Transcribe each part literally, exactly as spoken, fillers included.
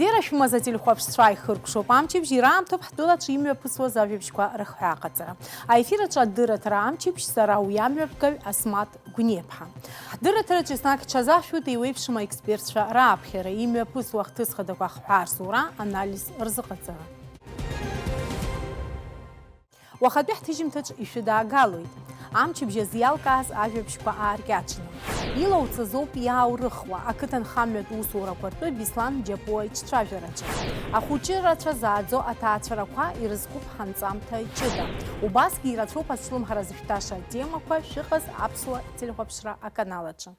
Ирашәымаз ателехәаԥшцәа ихыркәшоуп амчыбжь, ираамҭоуп ҳтәылаҿы имҩаԥысуаз ажәабжьқәа рыхҳәааҟаҵара. Аефир аҿы адырраҭара амчыбжь, сара уи амҩаԥгаҩ Асмаҭ Гәниаԥҳа. Ҳдырраҭараҿы еснагь ҽазаҳшәоит еиуеиԥшым аекспертцәа рааԥхьара, имҩаԥысуа ахҭыс хадақәа ахҳәаарсура, анализ рзыҟаҵара. Уахатәи ҳҭыжьымҭаҿ ишәыдаагалоит. Амчыбжь азы иалкааз ажәабжьқәа ааркьаҿны. Илауҵаз ауп иааурыхуа, ақыҭанхамҩатә усурақәа ртәы Беслан Џьапуа иҿцәажәараҿы. Ахәыҷы рацәа зааӡо аҭаацәарақәа ирызкуп ҳанҵамҭа ҷыда. Убасгьы ирацәоуп азҿлымҳара зышәҭаша атемақәа шәыҟаз аԥсуа телехәаԥшра аканал аҿы.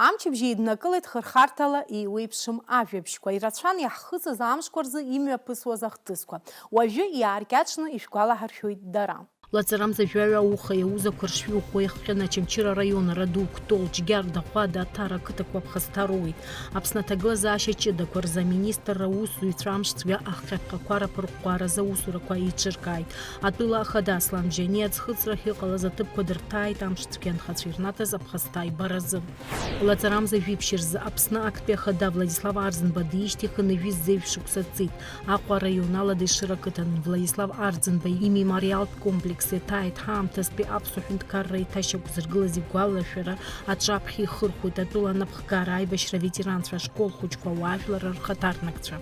Амчыбжь еиднакылеит хырхарҭала еиуеиԥшым ажәабжьқәа, ирацәан иаҳхысыз амшқәа рзы имҩаԥысуаз ахҭысқәа. Уажәы иааркьаҿны ишәгәалаҳаршәоит дара. Лаҵарамза жәаҩа ауха иаузақәа ршҩы ӷәӷәа иахҟьаны Очамчыра араион Араду, Кәтол, Џьгьарда, Ӷәада, Аҭара ақыҭақәа аԥхасҭа роуеит. Аԥсны аҭагылазаашьа ҷыдақәа рзы аминистрра аусзуҩцәа амшцәгьа ахҟьаԥҟьақәа раԥырӷәӷәаразы аусурақәа еиҿыркааит. Атәыла ахада Аслан Бжьаниа аӡхыҵрахь иҟалаз аҭыԥқәа дырҭааит амшцәгьа анхацәа ирнаҭаз аԥхасҭа аибаразы. Лаҵарамза жәиԥшь рзы Аԥсны актәи ахада Владислав Арӡынба диижьҭеи хынҩажәи зеижә шықәса ҵит. Аҟәа араион Алада Ешыра ақыҭан Владислав Арӡынба имемориалтә комплекс иаҭааит ҳаамҭазтәи аԥсуа ҳәынҭқарра еиҭашьақәзыргылаз игәалашәара аҿаԥхьа ихырхәоит атәыла анапхгара, аибашьра аветеранцәа, ашкол хәыҷқәа, ауаажәларра рхаҭарнакцәа.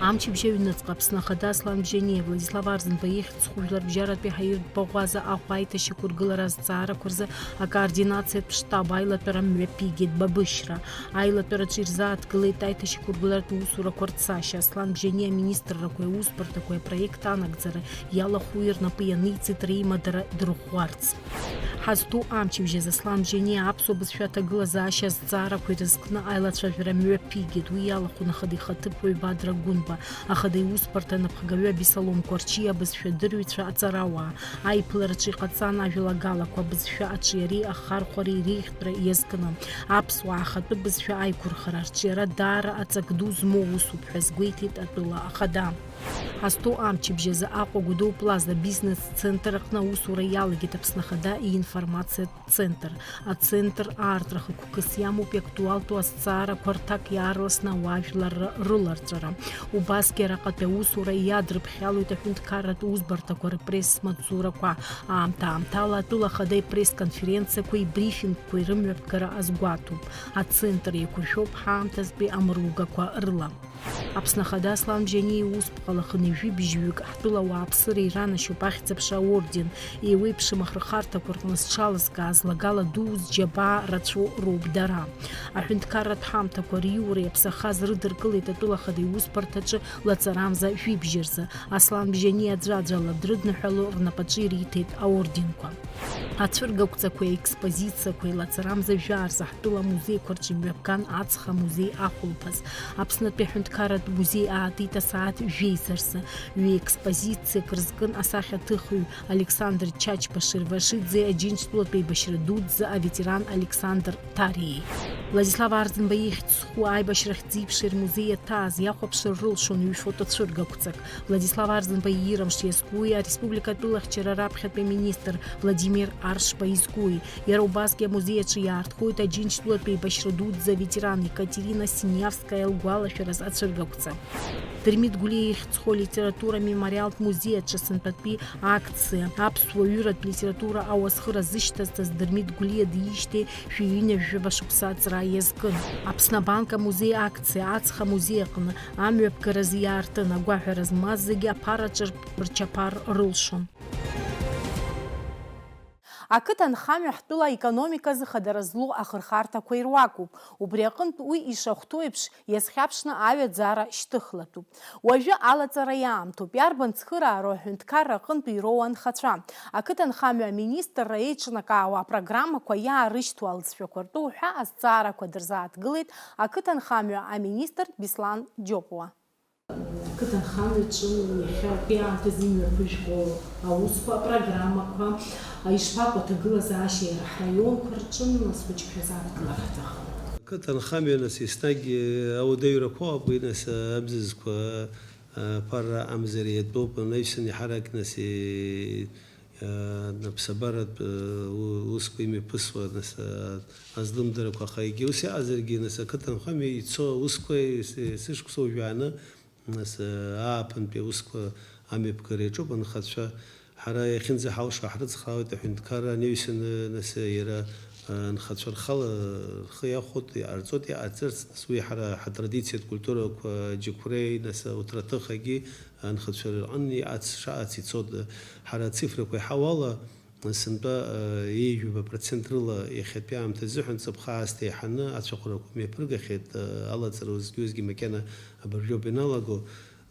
Амчыбжь аҩныҵҟа Аԥсны Ахада Аслан Бжьаниа, Владислав Арӡынба ихьӡ зху жәларбжьаратәи ҳаиртә баӷәаза Аҟәа аиҭашьақәыргылара азҵаарақәа рзы акоординациатә штаб аилатәара мҩаԥигеит Бабышьра. Аилатәараҿы ирзааҭгылеит аиҭашьақәыргыларатә усурақәа рцашьа, Аслан Бжьаниа аминистррақәеи аусбарҭақәеи апроект анагӡара иалахәу рнапы ианиҵеит реимадара дырӷәӷәарц. Ҳазҭоу амчыбжь азы Аслан Бжьаниа аԥсуа бызшәа аҭагылазаашьа азҵаарақәа ирызкны аилацәажәара мҩаԥигеит. Уи иалахәын ахада ихаҭыԥуаҩ Бадра Гәынба, ахада иусбарҭа анапхгаҩы Абесалом Кәарчиа, абызшәадырҩцәа, аҵарауаа. Аиԥылараҿы иҟаҵан ажәалагалақәа абызшәа аҿиареи ахархәареи реиӷьтәра иазкны аԥсуаа ахатәы бызшәа аиқәырхара арҿиара даара аҵак ду змоу усуп ҳәа азгәеиҭеит атәыла ахада. Ҳазҭоу амчыбжь азы Аҟәа Гәдоу Плаза бизнес-центр аҟны аусура иалагеит Аԥсны Ахада иинформациатә центр. Ацентр аартра хықәкыс иамоуп иактуалтәу азҵаарақәа рҭак иаарласны ауаажәларра рыларҵәара. Убасгьы араҟатәи аусура иадрыԥхьалоит аҳәынҭқарратә усбарҭақәа рпресс-маҵзурақәа. Аамҭа-аамҭала атәыла ахада ипресс-конференциақәеи ибрифингқәеи рымҩаԥгара азгәаҭоуп. Ацентр еиқәыршәоуп ҳаамҭазтәи амругақәа рыла. Аԥсны Ахада Аслан Бжьаниа иусԥҟала хынҩажәи быжьҩык ҳтәыла ауааԥсыра иранашьоуп Ахьӡ-аԥша аорден, еиуеиԥшым ахырхарҭақәа рҟны зҽалызкааз, лагала дуу зџьабаа рацәоу роуп дара. Аҳәынҭқарратә ҳамҭақәа риура иаԥсахаз рыдыркылеит атәыла ахада иусбарҭаҿы лаҵарамза жәибжь рзы, Аслан Бжьаниа аӡәаӡәала дрыдныҳәало рнапаҿы ириҭеит аорденқәа. Ацәыргақәҵақәеи аекспозициақәеи лаҵарамза жәаа рзы ҳтәыла амузеиқәа рҿы имҩаԥган Аҵх амузеи ахәылԥаз. Аԥснытәи аҳәынҭқарратә музеи аатит асааҭ жәеиза рзы. Ҩы експозициак рызкын асахьаҭыхҩы Александр Чачба Шервашиӡеи Аџьынџьтәылатәи аибашьра дуӡӡа аветеран Александр Ҭариеи. Владислав Арӡынба ихьӡ зху аибашьрахь дзеиԥши рмузеи иаҭааз иахәаԥшыр рылшон ҩ-фотоцәыргақәҵак. Владислав Арӡынба иира мш иазкуи ареспублика атәылахьчара раԥхьатәи аминистр Владимир Аршба изкуи? Иара убасгьы амузеи аҿы иаартхоит Аџьынџьтәылатәи аибашьра дуӡӡа аветеран Екатерина Синявскаиа лгәалашәараз ацәыргақәҵа. Дырмит Гәлиа ихьӡ зху алитература амемориалтә музеи аҿы сынтәатәи акциа, аԥсуа ҩыратә литература ауасхыра зышьҭазҵаз Дырмит Гәлиа диижьҭеи шәи ҩынҩажәаба шықәса аҵра иазкын. Аԥсны абанк амузеи акциа Аҵх амузеи аҟны амҩаԥгаразы иаартын, агәаҳәара змаз зегьы аԥараҿы рчаԥар рылшон. Ақыҭанхамҩа ҳтәыла аекономиказы хадара злоу ахырхарҭақәа ируакуп. Убри аҟынтә уи ишахәҭоу еиԥш иазхьаԥшны аҩаӡара шьҭыхлатәуп. Уажәы алаҵара иаамҭоуп. Иарбан цхыраароу аҳәынҭқарра аҟынтә ироуа анхацәа? Ақыҭанхамҩа аминистрра еиҿнакаауа апрограммақәа иаарышьҭуа алҵшәақәа ртәы уҳәа азҵаарақәа дырзааҭгылеит ақыҭанхамҩа аминистр Беслан Џьопуа. Ақыҭанхамҩаҿы иахьатәи аамҭазы имҩаԥыжәго аусқәа, апрограммақәа, ишԥаҟоу аҭагылазаашьа иара ҳраионқәа рҿы, нас хәыҷык шәазааҭгылар ҳҭахын. Ақыҭанхамҩа, нас, еснагь ауадаҩрақәа ыҟоуп, уи, нас, абзазқәа, аԥара амзара иатәоуп, анаҩсан иаҳарак, нас, аԥсабаратә, э, у-, усқәа имҩаԥысуа, нас, э, азлымдарақәа, аха егьа ус иҟазаргьы, нас, ақыҭанхамҩа ицо аусқәа ес-, есышықәса уажәааны, нас, э, ааԥынтәи аусқәа амҩаԥгара иаҿуп анхацәа. Ҳара иахьынӡаҳалшо ҳрыцхраауеит аҳәынҭқарра анаҩсаны, нас, иара, э, анхацәа рхала рхы иахәоит, иҟарҵоит, иҟарҵарц, нас, уи ҳара ҳатрадициатә культурақәа, џьықәреи, нас, уҭраҭыхагьы, анхацәа рҟны иац-, шац ицоит. Ҳара ацифрақәа иҳауала, сынтәа, э, ҩажәаба процент рыла иахьатәи аамҭа азыҳәан ҵыԥх аасҭа еиҳаны ацәаӷәарақәа мҩаԥыргахьеит, э, алаҵара узгьы-узгьы макьана абыржәоуп ианалаго.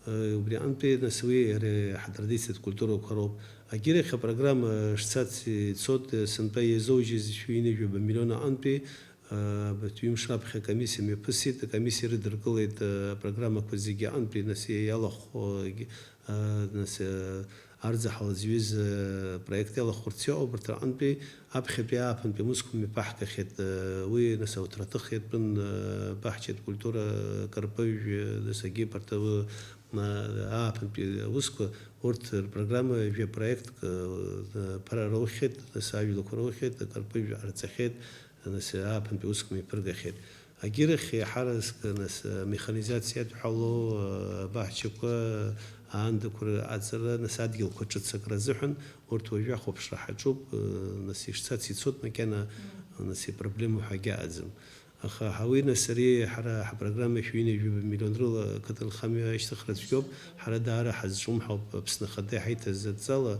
Э, убри аҟынтәи, нас, уи иара ҳатрадициатә культурақәа роуп. Агьырахь апрограмма шцац ицоит, э, сынтәа иазоужьыз шәи ҩынҩажәаба миллион аҟынтәи, Абарҭ ҩымш раԥхьа акомиссиа мҩаԥысит, акомиссиа ирыдыркылеит, э, апрограммақәа зегьы аҟынтәи, нас, иалахәхо, егьи, э, нас, э, арзаҳал зҩыз, э, проект иалахәырц иҟоуп, абарҭ рҟынтәи аԥхьатәи ааԥынтәи амусқәа мҩаԥаҳгахьеит, э, уи, нас, ауҭраҭых иатәын, э, баҳчатә культура, э, кырпыжә, э, нас, егьи абарҭ, э, ааԥынтәи аусқәа, урҭ рпрограмма жәа проектк, э, ԥара роухьеит, нас, ажәлақәа роухьеит, акырпыжә ҟарҵахьеит, Нас ааԥынтәи усқәа мҩаԥыргахьеит. Агьырахь еиҳараӡак, нас, амеханизациа иадҳәалоу, абаҳчақәа, аандақәа рыҟаҵара, нас, адгьылқәа ҿыц акра азыҳәан, урҭ уажәы ахәаԥшра ҳаҿуп, нас, ишцац ицоит макьана, нас, ипроблема ҳәа агьаҟаӡам. Аха ҳа уи, нас, ари ҳара ҳапрограмма шәи ҩынҩажәаба миллион рыла ақыҭанхамҩа ашьҭыхра цәгьоуп, ҳара даара ҳазҿлымҳауп Аԥсны Ахада иҳаиҭаз адҵала,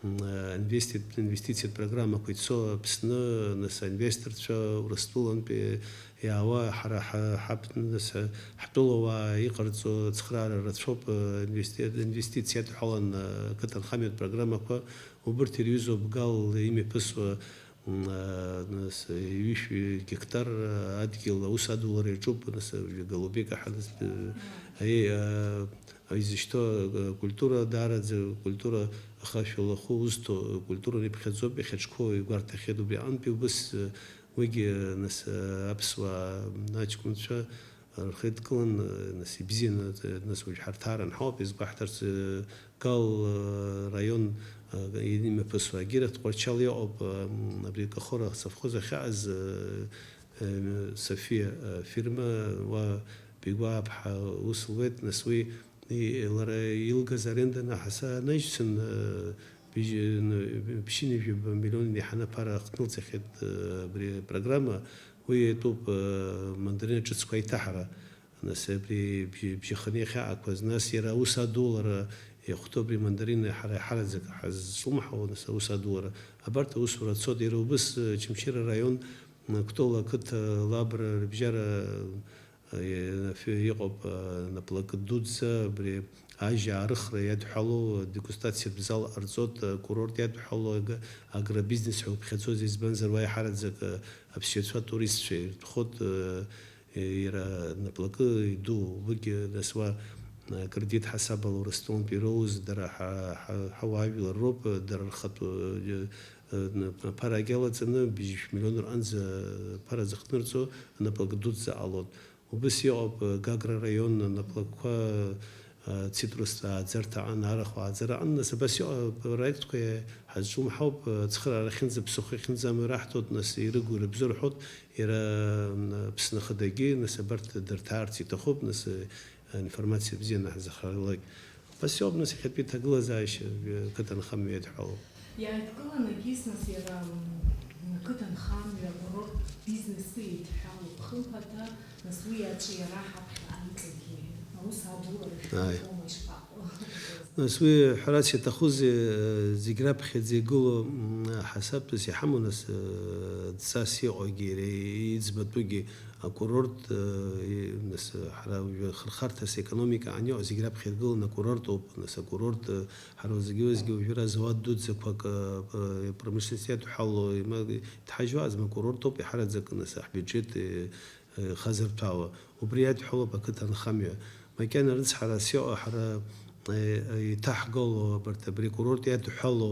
М, инвести-, инвестициатә программақәа ицо Аԥсны, нас, аинвесторцәа Урыстәылантәи иаауа, ҳара ҳа-, ҳаԥ-, нас, ҳтәылауаа иҟарҵо ацхраара рацәоуп, инвести-, инвестициа иадҳәалан, ақыҭанхамҩатә программақәа, убырҭ ирҩызоуп Гал имҩаԥысуа, м, а, нас, ҩышәи гектар адгьыл аус адулара иаҿуп, нас, Голубика ҳәа, нас, э, а, изышьҭоу, э, культура, даараӡа культура ахашәала ахы узҭо, э, культура иԥхьаӡоуп, иахьаҿқәоу игәарҭахьеит убри аҟынтәи убыс, э, уигьы, э, нас, э, аԥсуаа аҷкәынцәа рхеидкылан, э, нас ибзианы, э, нас уажә ҳарҭаара анҳауп, изгәаҳҭарц, э, Гал, э, раион, э, имҩаԥысуа агьырахь Тҟәарчал иҟоуп, э, м, абри Кахора асовхоз ахьааз, э, э, Софиа, э, фирма, уа Бигәааԥҳа ус луеит, нас уи И-, лара илгаз аренда наҳаса анаҩсан, э, бжь-, н-, ԥшьынҩажәаба миллион иаҳаны аԥара ахҭнылҵахьеит, э, абри апрограмма. Уи иатәуп, э, мандарина ҿыцқәа аиҭаҳара. Нас абри бжь-, бжьаханы иахьаақәаз, нас иара аус адулара иахәҭоу абри мандарина ҳара иҳараӡак ҳазҿлымҳауа, нас аус адулара. Абарҭ аусура цоит, иара убыс, э, Очамчыра араион, э, Кәтол ақыҭа Лабра рыбжьара, Иҟоуп, наплакы дуӡӡа, абри ажьа аарыхра иадҳәалоу адегустациатә зал ҟарҵоит, акурорт иадҳәалоу аг-, агробизнес ҳәа уԥхьаӡоз, избанзар, уа иаҳараӡак аԥсшьацәа атуристцәа иртәхоит, иара наплакы иду, уигьы нас уа акредит ҳасабала Урыстәылантәи ироуз дара ҳа-, ҳа-, ҳауаажәлар роуп, дара рхатә, аԥара агьалаҵаны, быжьшә миллион рҟынӡа аԥара зыхҭнырҵо анаплакы дуӡӡа ҟалоит. Убыс иҟоуп, Гагра араион анаплакқәа, а, цитрустә ааӡарҭа аҟан, арахә ааӡара аҟан, нас абас иҟоуп апроектқәа ҳазҿлымҳауп, ацхыраара ахьынӡаԥсахуа, иахьынӡамҩа раҳҭоит, нас ирыгу ирыбзоу рҳәоит, иара, м, Аԥсны ахадагьы, нас абарҭ дырҭаарц иҭахуп, нас, а, информациа бзианы ҳзахаралак. Абас иоуп, нас, иахьатәи ҭагылазаашьа, э, қыҭанхамҩа иадҳәалоуп. Иааидкылан егьыс, нас, иара, м, қыҭанхамҩа, акурорт бизнес еидҳәалоуп, хымԥада, нас, уи аҿиара ҳаԥхьа аиҵегьы аус адулара Ааи. Шәҟәыма ишԥаҟоу? Нас уи ҳәарас иаҭахузеи, э, зегь раԥхьаӡа игылоу, м, ҳасабтәыс иҳамоу, нас, э, дҵас иҟоугьы, иара иӡбатәугьы, Акурорт, э, и-, нас, э, ҳара уажәы хырхарҭас аекономика анио зегь раԥхьа иргыланы акурорт ауп, нас, акурорт, э, ҳара зегьы-зегьы уажәы ара зауад дуӡӡақәак, э, э, промышленность иадҳәало, има-, иҭҳажьуа азма акурорт ауп, иҳараӡак, нас, ҳбиуџьет, э, э, хазырҭәаауа. Убри иадҳәалоуп ақыҭа анхамҩа. Макьана рыцҳарас иҟоу ҳара, э, э, иҭаҳгало абарҭ абри акурорт иадҳәало,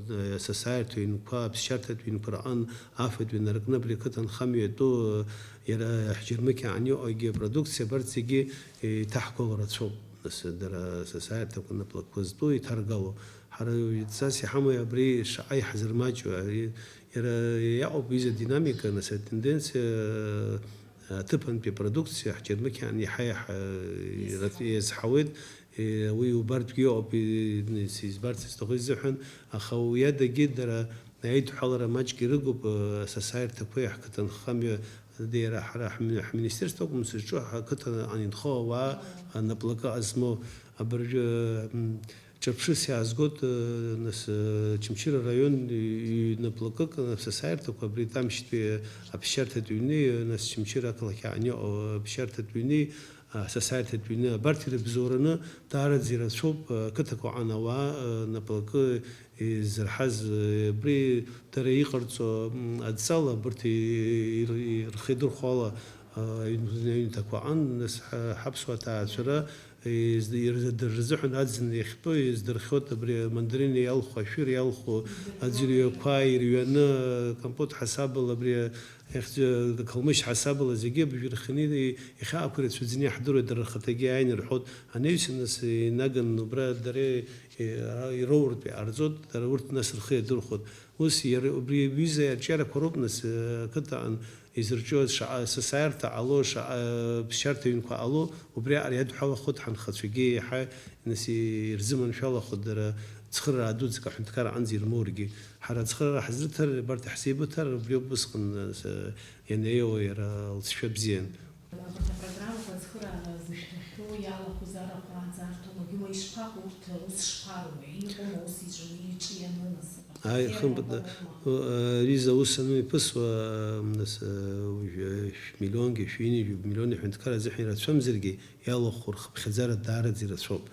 э, асасааирҭа ҩнқәа, аԥсшьарҭатә ҩнқәа рҟын афатә инаркны абри ақыҭанхамҩа ду, э, иара ҳџьармыкьа аан иҟоугьы апродукциа абарҭ зегьы, э, иҭаҳгало рацәоуп. Нас дара асасааирҭақәа наплакқәа зтәу иҭаргало. Ҳара уаҩҵас иҳамои абри шаҟа иҳазырмаҷу? Ари иара иаҟоуп иза динамика, нас атенденциа, аҭыԥантәи апродукциа ҳџьармыкьаан иаҳа-иаҳа Иазҳауеит. Иазҳауеит. Е, уи убартәгьы иҟоуп, и-, избарц изҭаху изыҳәан, аха уи адагьы дара аидҳәалара маҷк ирыгуп, э, асасааирҭақәеи ҳқыҭанхамҩа, иара ҳара ҳми-, ҳминистерство акәым зыҿу, ҳқыҭан анинхо ауаа, э, наплакы азмоу абыржәы, м, ҿырԥшыс иаазгоит, э, нас, э, Чымчыра раион ҩ-, ҩнаплакык, э, асасааирҭақәа абри Тамшьтәи аԥсшьарҭатә ҩни, э, нас Чымчыра ақалақь аҟны иҟоу аԥсшьарҭатә ҩни, асасааирҭатә ҩны, абарҭ ирыбзоураны даараӡа ирацәоуп, ақыҭақәа аҟны ауаа, наплакы изырҳаз, абри дара иҟарҵо, м, адҵала абарҭ и-, ир-, рхы идырхәо ала, аҩн-, аҩнҭақәа аҟны, нас ҳа-, ҳаԥсуа ҭаацәара, из-, ирзы-, дырзыҳәан аӡын иахьтәу издырхиоит абри амандарин иалху, ашәыр иалху аӡырҩақәа ирҩаны, компот ҳасабала абри Иахьӡ-, Қалмышь ҳасабала зегьы абыржәы ирхианы, иахьа ақәра ицәыӡны иаҳдыруеит, дара рхаҭагьы ааины ирҳәоит, анаҩсан нас инаган убра дара, э, ироуртә иҟарҵоит, дара урҭ нас рхы иадырхәоит. Ус иара убри аҩыза аҿиарақәа роуп нас, э, ақыҭан изырҿиоз шаҟа сасааирҭа ҟало, шаҟа, э, ԥсшьарҭа ҩнқәа ҟало, убри аҟара иадҳәалахоит ҳанхацәагьы еиҳа нас ирзыманшәалахоит дара цхыраа дуӡӡак аҳәынҭқар аҟынӡа ирмоургьы. Ҳара ацхыраара ҳзырҭар, абарҭ иаҳзеибыҭар, убриоуп усҟан, э, ианеиуа иара лҵшәа бзиан. Абарҭ апрограммақәа ацхыраара зышәҭахьоу иалахәыз арахә ааӡарҭоу, магьума ишԥаҟоу урҭ, ус шԥаруеи, иҟоума ус иҿы-, иҿианы нас? Ааи, хымԥада, э, Риза ус аныҩԥысуа, э, нас, э, уажә, э, шә-, миллионгьы, шәи ҩынҩажәи миллион аҳәынҭқар азыҳәан ирацәамзаргьы, иалахәу рхыԥхьаӡара даараӡа ирацәоуп.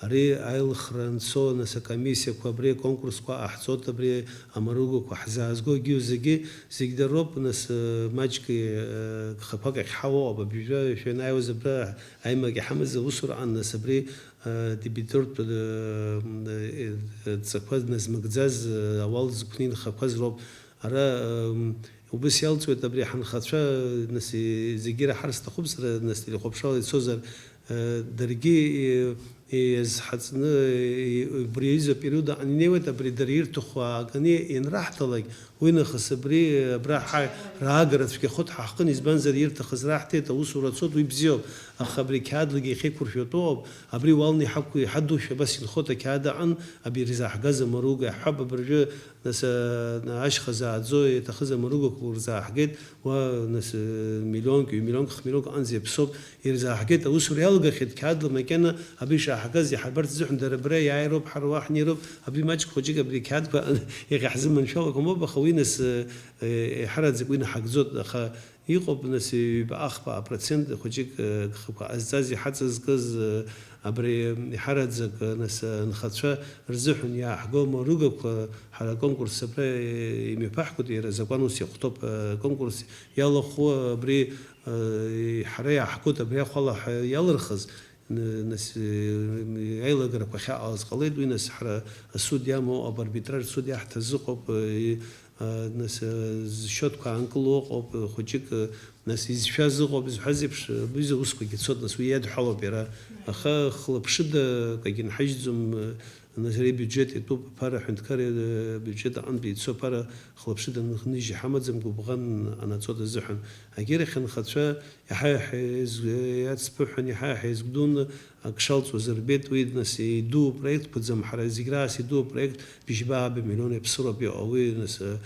Ари аилхра анцо, нас, акомиссиақәа абри аконкурсқәа ҟаҳҵоит, абри амаругақәа ҳзаазго, егьиу зегьы, зегь дароуп, нас, э, маҷк, э, гхақәак ахь ҳауоуп, абыржәы шәанааиуаз абра аимак иҳамаз аусураҟан, нас, абри, э, дебитортә, э, э, э, ҵақәа назмыгӡаз, э, ауал зықәны инхақәаз роуп. Ара, м, убыс иалҵуеит абри ҳанхацәа, нас, и-, зегьы ираҳар сҭахуп сара, нас, телехәаԥшрала ицозар, э, даргьы, и-, иазҳаҵны, и-, убри аҩыза апериод аҟны инеиуеит, абри дара ирҭаху ааганы ианраҳҭалак, уи нахыс абри, абра ҳа-, раагара цәгьахоит ҳа ҳҟын, избанзар ирҭахыз раҳҭеит, аусура цоит, уи бзиоуп, аха абри қьаадлагьы иахьеиқәыршәатәу ауп, абри уалны иҳақәу, иҳадушәа абас инхоит ақьаад аҟын, абри ирзааҳгаз амаруга иаҳҳәап, абыржәы Нас, а, ашьха зааӡо иаҭахыз амаругақәа урзааҳгеит, уа, нас, э, миллионк, ҩ-миллионк, х-миллионк аҟынӡа иаԥсоуп, ирзааҳгеит, аусура иалагахьеит, қьаадла макьана абри ишааҳгаз иҳарбарц азыҳәан дара абра иааироуп, ҳара уа ҳнеироуп, абри маҷк хәыҷык абри қьаадқәа иахьа ҳзыманшәалақәа моуп, аха уи, нас, э, э, еиҳараӡак уи наҳагӡоит, аха Иҟоуп, нас, ҩба-ахԥа апроцент хәыҷык, э, гхақәа ҟазҵаз, иҳаҵазкыз, э, абри иҳараӡак, э, нас, э, анхацәа рзыҳәан иааҳго амаругақәа ҳара аконкурс абра, э, имҩаԥаҳгоит, иара азакәан ус иахәҭоуп, э, аконкурс иалахәу абри, э, ҳара иааҳгоит абри ахәала ҳәа иалырхыз. Н-, нас, э, аилагарақәа ахьаҟалаз ҟалеит, уи нас ҳара асуд иамоу ауп, арбитраж суд иаҳҭаз ыҟоуп, э, а, нас, э, зсчиотқәа аанкыло ыҟоуп, э, хәыҷык, э, нас изшәаз ыҟоуп, изҳәаз еиԥш, э, абри аусқәагьы цоит, нас уи иадҳәалоуп иара. Аха хылаԥшыда акагьы нҳажьӡом, э, нас ари абиуџьет иатәуп, аԥара аҳәынҭқарра, э, абиуџьет аҟынтә ицо аԥара хылаԥшыда ныжь иҳамаӡам, гәыбӷан анаҵоит азыҳәан. Агьырахь анхацәа Иаҳа-иаҳа еизг-, иацԥыҳәан, иаҳа-иаҳа еизгәдуны ак шалҵуаз рбеит, уи, нас, идуу проектқәаӡам, ҳара зегь раасҭа идуу апроект быжьба-ааба миллион иаԥсыроуп иҟоу, уи, нас, а,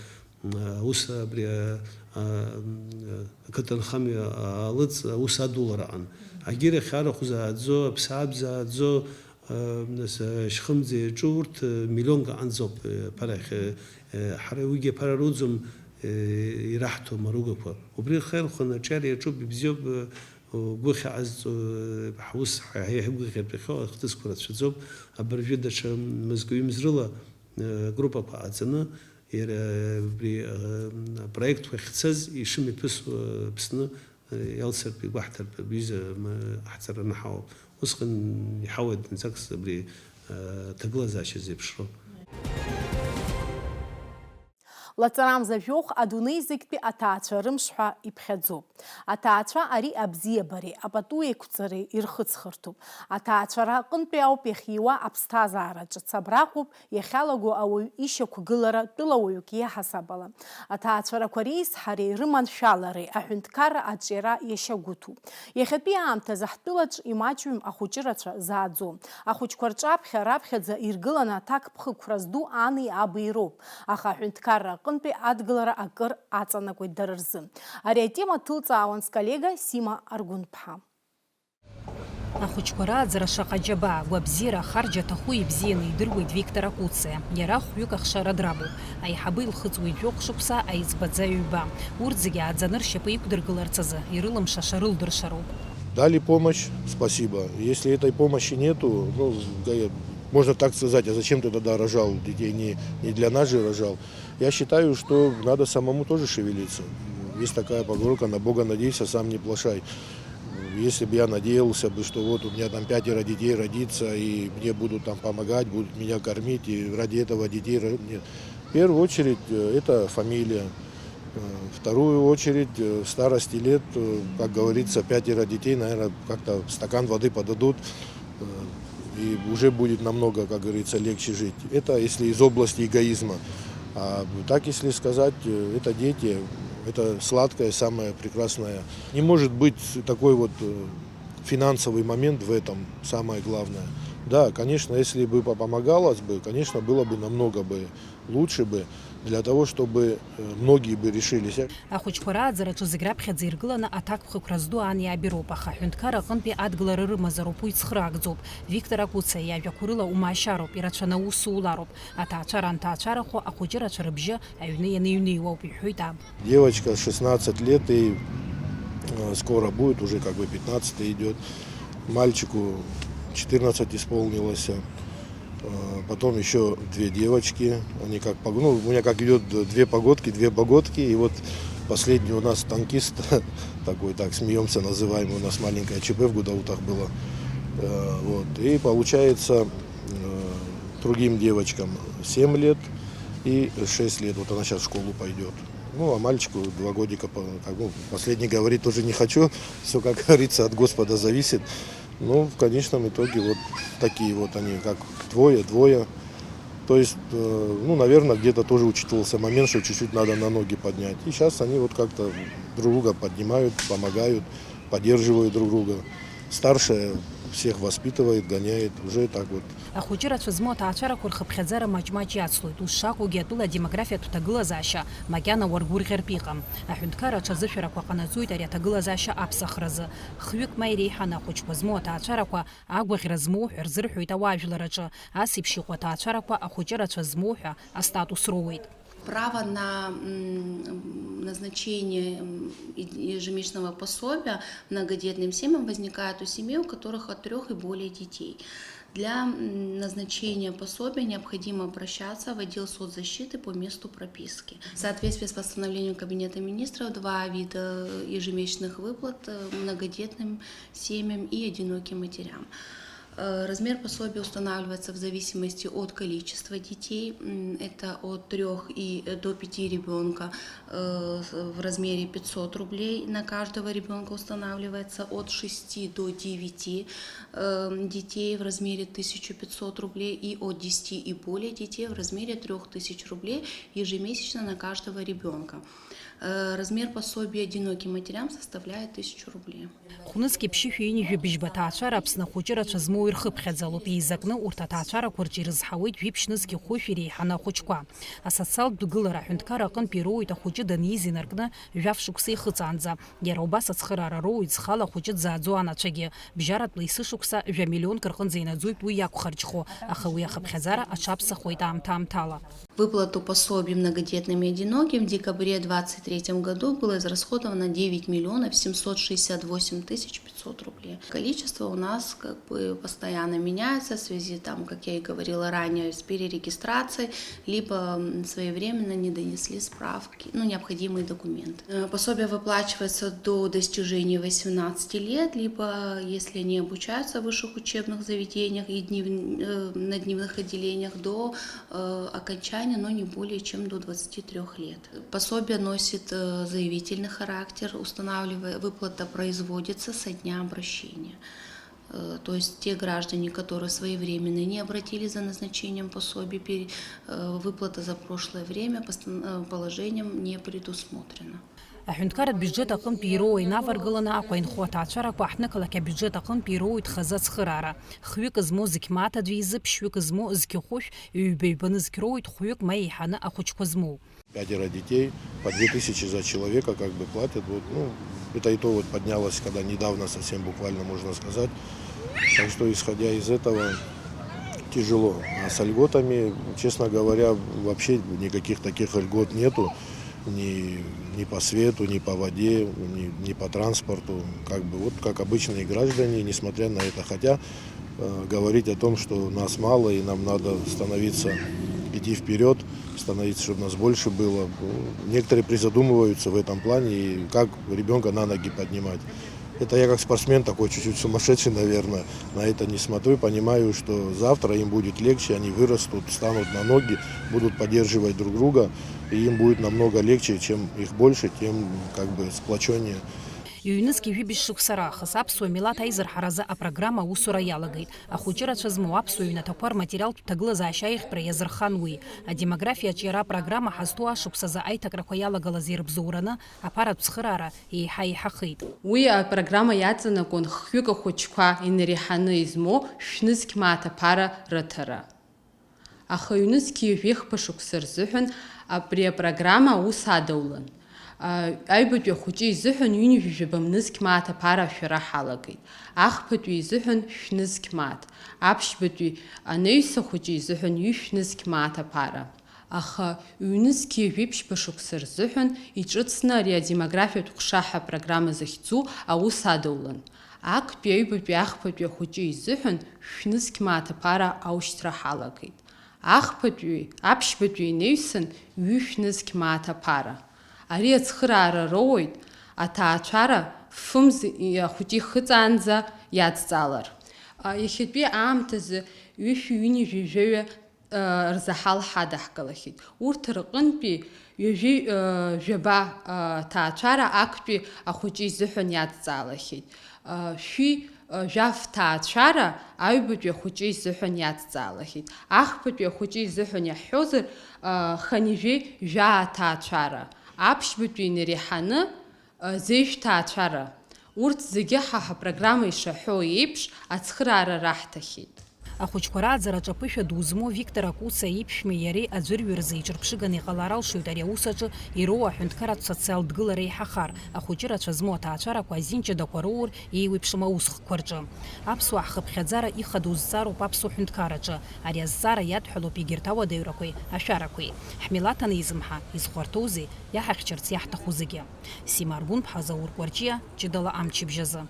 аус абри, а, а, ақыҭанхамҩа, а, алыҵ аус адулара аҟан. Агьырахь арахә зааӡо, аԥсаатә зааӡо, а, нас, ашьхымӡа иаҿу урҭ, а, миллионк аҟанӡоуп, а, аԥарахь, а, а, ҳара уигьы аԥара руӡом, а, ираҳҭо амаругақәа. Убри рхы иархәаны аҿиара иаҿуп, ибзиоуп, а, Гәыхьа ҟазҵо, ҳус ҳа-, ҳа-, ҳгәыӷьатәхьоу ахҭысқәа рацәаӡоуп. Абыржәы даҽа мызк-ҩымз рыла, э, группақәа ҟаҵаны, иара, э, убри, э, апроектқәа ахьцаз ишымҩаԥысуа Аԥсны, э, иалсыртә, игәаҳҭартә, абҩыза, м, ҳҵараны ҳауп. Усҟан иҳауеит зынӡаск абри, э, аҭагылазаашьа зеиԥшроу. Лаҵарамза жәохә адунеи зегьтәи аҭаацәа рымш ҳәа иԥхьаӡоуп. Аҭаацәа ари абзиабареи апату еиқәҵареи ирхыҵхырҭоуп. Аҭаацәара аҟынтәи ауп иахьиуа аԥсҭазаара ҿыц абраҟоуп иахьалаго ауаҩ ишьақәгылара тәылауаҩык иаҳасаб ала. Аҭаацәарақәа реизҳареи рыманшәалареи аҳәынҭқарра аҿиара иашьагәыҭуп. Иахьатәи аамҭазы ҳтәылаҿ имаҷҩым ахәыҷырацәа зааӡом. Ахәыҷқәа рҿаԥхьа раԥхьаӡа иргыланы аҭакԥхықәра зду ани аби роуп, аха аҳәынҭқарра аҟынтәи адгылара акыр аҵанакуеит дара рзы. Ари атема ҭылҵаауан сколлега Сима Аргәынԥҳа. Ахәыҷқәа рааӡара шаҟа џьабаа, гәабзиара, ахарџь аҭаху ибзианы идыруеит Виктор Акуциа. Иара хәҩык ахшара драбуп. Аиҳабы илхыҵуеит жәохә шықәса, аиҵбаӡа ҩба. Урҭ зегьы ааӡаны ршьапы иқәдыргыларц азы ирылымшаша рылдыршароуп. Дали помощь, спасибо. Если этой помощи нету, ну, га-, можно так сказать, а зачем ты тогда рожал детей? Не, не для нас же рожал. Я считаю, что надо самому тоже шевелиться. Есть такая поговорка: «На Бога надейся, сам не плашай». Если бы я надеялся бы, что вот у меня там пятеро детей родится, и мне будут там помогать, будут меня кормить, и ради этого детей ро-, нет. В первую очередь, э, это фамилия. Э, в вторую очередь, э, в старости лет, э, как говорится, пятеро детей, наверное, как-то стакан воды подадут, э, и уже будет намного, как говорится, легче жить. Это если из области эгоизма. А так, если сказать, э, это дети, это сладкое, самое прекрасное. Не может быть такой вот, э, финансовый момент в этом, самое главное. Да, конечно, если бы по-, помогалось бы, конечно, было бы намного бы лучше бы, для того, чтобы, э, многие бы решились. Ахәыҷқәа рааӡараҿы зегь раԥхьаӡа иргыланы аҭакԥхықәра зду ани аби роуп, аха аҳәынҭқар аҟынтәи адгылара рымазароуп, уи цхыраагӡоуп. Виктор Акуциа иажәақәа рыла умаашьароуп, ирацәаны аус уулароуп. Аҭаацәара анҭаацәарахо, ахәыҷырацәа рыбжьы аҩны ианыҩныҩуа ауп, иҳәоит аб. Девочка шестнадцать лет, и, э, скоро будет, уже как бы пятнадцатый идёт. Мальчику четырнадцать исполнилось. Э, потом ещё две девочки. Они как пог-, ну, у меня как идёт д-, две погодки, две погодки. И вот последний у нас танкист, такой, так смеёмся, называемый, у нас маленькое ЧП в Гудаутах было. Э, вот. И получается, э, другим девочкам семь лет и шесть лет. Вот она сейчас в школу пойдёт. Ну, а мальчику два годика, по-, как, ну, последний говорить тоже не хочу. Всё, как говорится, от Господа зависит. Ну, в конечном итоге вот такие вот они, как двое, двое. То есть, э, ну, наверное, где-то тоже учитывался момент, что чуть-чуть надо на ноги поднять. И сейчас они вот как-то друг друга поднимают, помогают, поддерживают друг друга. Старшая всех воспитывает, гоняет, уже так вот. Ахәыҷырацәа змоу аҭаацәарақәа рхыԥхьаӡара маҷ-маҷ иацлоит. Ус шакәугьы, атәыла адемографиатә ҭагылазаашьа макьана уаргәырӷьартә иҟам. Аҳәынҭқарра аҽазышәарақәа ҟанаҵоит ари аҭагылазаашьа аԥсахразы. Хҩык ма иреиҳаны ахәыҷқәа змоу аҭаацәарақәа агәаӷьра змоу ҳәа рзырҳәоит ауаажәларраҿы. Ас еиԥш иҟоу аҭаацәарақәа ахәыҷырацәа змоу ҳәа астатус роуеит. Право на, м, назначение, м, ежемесячного пособия многодетным семьям возникает у семей, у которых от трёх и более детей. Для, м, назначения пособия необходимо обращаться в отдел соцзащиты по месту прописки. В соответствии с постановлением Кабинета министров два вида ежемесячных выплат, э, многодетным семьям и одиноким матерям. Э, размер пособия устанавливается в зависимости от количества детей. М, это от трёх и, э, до пяти ребёнка, э, в размере пятьсот рублей на каждого ребёнка устанавливается, от шести до девяти, э, детей в размере тысяча пятьсот рублей и от десяти и более детей в размере трёх тысяч рублей ежемесячно на каждого ребёнка. Э, размер пособия одиноким матерям составляет тысячу рублей. Хәнызқьи ԥшьышәи ҩынҩажәи быжьба аҭаацәара Аԥсны ахәыҷырацәа змоу ирхыԥхьаӡалоуп. Еизакны урҭ аҭаацәарақәа рҿы ирызҳауеит жәиԥшь нызқьи хәышәи реиҳаны ахәыҷқәа. Асоциалтә гылара аҳәынҭқарра аҟынтә ироуеит ахәыҷы даниз инаркны жәаф шықәса ихыҵаанӡа. Иара убас ацхыраара роуеит зхала ахәыҷы дзааӡо анацәагьы. Бжьаратәла есышықәса жәа миллионк рҟынӡа инаӡоит уи иақәхарџьхо, аха уи ахыԥхьаӡара аҽаԥсахуеит аамҭа-аамҭала. Выплату пособий многодетным и одиноким в декабре двадцать третьем году было израсходовано девять миллионов семьсот шестьдесят восемь тысяч пятьсот рублей. Количество у нас как бы постоянно меняется в связи, там, как я и говорила ранее, с перерегистрацией, либо, м, своевременно не донесли справки, ну, необходимые документы. Э, пособие выплачивается до достижения восемнадцати лет, либо, если они обучаются в высших учебных заведениях и днев-, э, на дневных отделениях, до, э, окончания но не более чем до двадцати трёх лет. Пособие носит э, заявительный характер, устанавливая, выплата производится со дня обращения. Э, То есть те граждане, которые своевременно не обратились за назначением пособий, пере- э, выплата за прошлое время постан- э, положением не предусмотрена. Аҳәынҭқарратә бюџьет аҟынтә ироуа инаваргыланы Аҟәа инхо аҭаацәарақәа аҳҭнықалақь абиуџьет аҟынтә ироуит хазы ацхыраара. Хҩык змоу зқьмаҭ аӡә изы, ԥшьҩык змоу зқьхәышә, ҩба-ҩбаны зқьроуит хәҩык ма еиҳаны ахәыҷқәа змоу. Пятеро детей, по две тысячи за человека как бы платят. Вот, ну, это и то вот поднялось, когда недавно совсем буквально, можно сказать. Так что, исходя из этого, тяжело. А с льготами, честно говоря, вообще никаких таких льгот нету. Ни, ни по свету, ни по воде, ни, ни по транспорту. Как бы вот как обычные граждане, несмотря на это. Хотя э, говорить о том, что нас мало и нам надо становиться, идти вперед, становиться, чтобы нас больше было. Ну, некоторые призадумываются в этом плане, и как ребенка на ноги поднимать. Это я как спортсмен такой чуть-чуть сумасшедший, наверное, на это не смотрю. Понимаю, что завтра им будет легче, они вырастут, встанут на ноги, будут поддерживать друг друга, и им будет намного легче, чем их больше, тем как бы сплоченнее. Ҩнызқь жәибжь шықәса раахыс аԥсуа милаҭ аизырҳаразы апрограмма аусура иалагеит. Ахәыҷы рацәа змоу аԥсуа ҩнаҭақәа рматериалтә ҭагылазаашьа аихтәра иазырхан уи. Адемографиаҿ иара апрограмма ҳазҭоу ашықәсазы аиҭакрақәа иалагалаз ирыбзоураны аԥаратә цхыраара еиҳа еиҳахеит. Уи апрограмма иаҵанакуан хҩык ахәыҷқәа инреиҳаны измоу шәнызқь мааҭ аԥара рыҭара. Аха ҩнызқь ҩажәи хԥа шықәса рзыҳәан абри апрограмма аус адаулан. Аҩбатәи ахәыҷы изыҳәан ҩынҩажәи жәаба нызқь мааҭ аԥара ашәара ҳалагеит. Ахԥатәи изыҳәан шәнызқь мааҭ, аԥшьбатәи анаҩс ахәыҷы изыҳәан ҩышә нызқь мааҭ аԥара. Аха ҩнызқь ҩажәи ԥшьба шықәса рзыҳәан иҿыцны ари адемографиатә ҟәша ҳәа апрограмма захьӡу аус адаулан. Актәи аҩбатәи ахԥатәи ахәыҷы изыҳәан шәнызқь мааҭ аԥара аушьҭра ҳалагеит. Ахԥатәи, аԥшьбатәи инаҩсан ҩышә нызқь мааҭ аԥара. Ари ацхыраара роуеит аҭаацәара фымз ахәыҷы ихыҵаанӡа иадҵаалар. Иахьатәи аамҭазы ҩышәи ҩынҩажәи жәаҩа рзы ҳал ҳадаҳкылахьеит. Урҭ рҟынтәи ҩажәи жәаба ҭаацәара актәи ахәыҷы изыҳәан иадҵаалахьеит. Шәи жәаф ҭаацәара аҩбатәи ахәыҷы изыҳәан иадҵаалахьеит. Ахԥатәи ахәыҷы изыҳәан иаҳҳәозар, хынҩажәи жәаа ҭаацәара, аԥшьбатәи инареиҳаны зеижә ҭаацәара. Урҭ зегьы ҳа ҳапрограмма ишаҳәо еиԥш ацхыраара раҳҭахьеит. Ахәыҷқәа рааӡараҿы аԥышәа ду змоу Виктор Акуца иԥшәмеи иареи аӡәырҩы рзы иҿырԥшыганы иҟалар алшоит ари аус аҿы ироуа аҳәынҭқарратә социалтә дгылара еиҳахар, ахәыҷы рацәа змоу аҭаацәарақәа азин ҷыдақәа роур еиуеиԥшым аусхкқәа рҿы. Аԥсуаа ҳхыԥхьаӡара ихадоу зҵаароуп аԥсуа ҳәынҭқарраҿы. Ари азҵаара иадҳәалоуп егьырҭ ауадаҩрақәеи ашәарақәеи. Ҳмилаҭ анеизымҳа, изхәарҭоузеи, иаҳахьчарц иаҳҭаху зегьы. Сима Аргәынԥҳа, Заур Кәарҷиа, ҷыдала амчыбжь азы.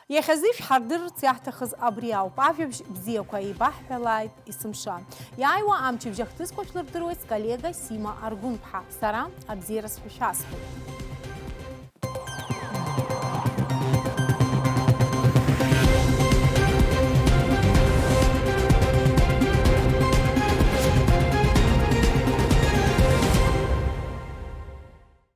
Иахьазы шәҳардырырц иаҳҭахыз абри ауп. Ажәабжь бзиақәа еибаҳҳәалааит есымша. Иааиуа амчыбжь ахҭысқәа шәлырдыруеит сколлега Сима Аргәынԥҳа. Сара абзиараз шәасҳәоит.